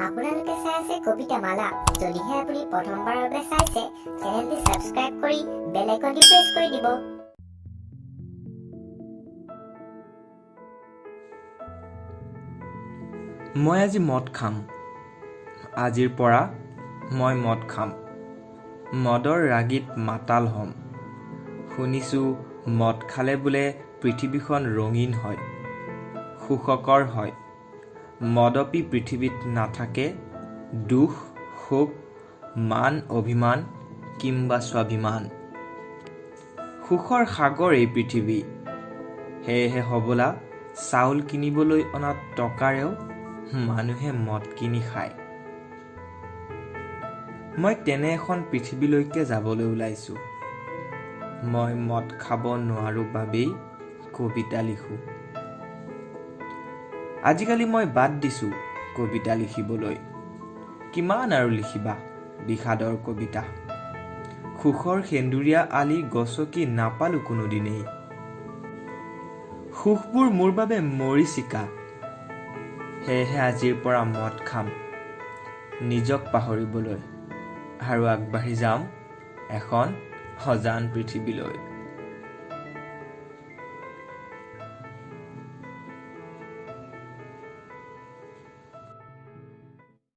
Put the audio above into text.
আপোনালোকে চাই আছে কবিতা মালা। যদিহে আপুনি প্ৰথমবাৰৰ বাবে চাইছে, চেনেলটি ছাবস্ক্ৰাইব কৰি বেল আইকনটি প্ৰেছ কৰি দিব। মই আজি মদ খাম। আজিৰ পৰা মই মদ খাম। মদৰ ৰাগীত মাতাল হ'ম। শুনিছোঁ মদ খালে বোলে পৃথিৱীখন ৰঙীন হয়, সুখকৰ হয়। মদপী পৃথিৱীত নাথাকে দুখ, শোক, মান অভিমান কিম্বা স্বাভিমান। সুখৰ সাগৰ এই পৃথিৱী। সেয়েহে হ'বলা চাউল কিনিবলৈ অনা টকাৰেও মানুহে মদ কিনি খায়। মই তেনে এখন পৃথিৱীলৈকে যাবলৈ ওলাইছোঁ। মই মদ খাব নোৱাৰোঁ বাবেই কবিতা লিখোঁ। আজিকালি মই বাদ দিছোঁ কবিতা লিখিবলৈ। কিমান আৰু লিখিবা বিষাদৰ কবিতা। সুখৰ সেন্দুৰীয়া আলি গছকি নাপালোঁ কোনোদিনেই। সুখবোৰ মোৰ বাবে মৰীচিকা। সেয়েহে আজিৰ পৰা মদ খাম, নিজক পাহৰিবলৈ, আৰু আগবাঢ়ি যাম এখন অজান পৃথিৱীলৈ।